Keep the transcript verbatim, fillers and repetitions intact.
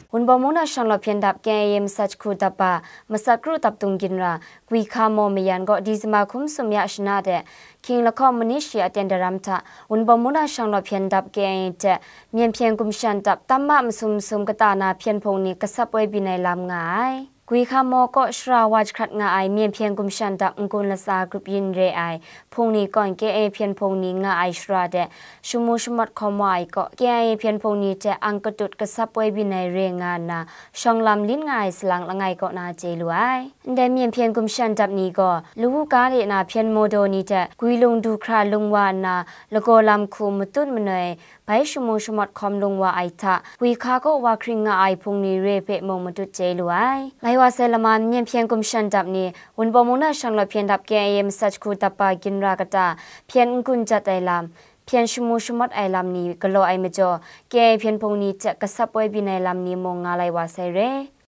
Wunpawng mung na shang law hpyen dap K I A masat jahku dap ba, masat kru dap dung ginra, Gwi Hka Maw Mayan gaw December hkum sumya shana de, hkying lahkawng manit shi aten daram hta, Wunpawng mung na shang law hpyen dap K I A hte Myen Hpyen Gumshan dap tam ma masum masum kata na hpyen hpung ni gasap woi byin ai lam nga ai. Gwi Hka Maw kaw shara wa jahkrat nga ai Myen Hpyen Gumshan dap n-gun latsa grup yin re ai hpung ni kawn K I A hpyen hpung ni nga ai shara de shamu shamawt hkawm wa ai kaw, K I A hpyen hpung ni hte ang katut gasap woi byin ai re nga nna, shawng lam lin nga ai salang langai kaw na chye lu ai. Ndai Myen Hpyen Gumshan dap ni gaw, lawu ga de na hpyen maw daw ni hte gwi lung du hkra lung wa nna, lagaw lam hku matut manoi, bai shamu shamawt hkawm lung wa ai hta, Gwi Hka kaw wa hkring nga ai hpung ni re hpe mung matut chye lu ai. Lai wa sai lama Myen Hpyen Gumshan dap ni, Wunpawng mung na shang law hpyen dap K I A masat jahku dap ba ginra kata, hpyen n-gun jat ai lam, hpyen shamu shamawt ai lam ni galaw ai majaw, K I A hpyen hpung ni hte gasap woi byin ai lam ni mung nga lai wa sai re.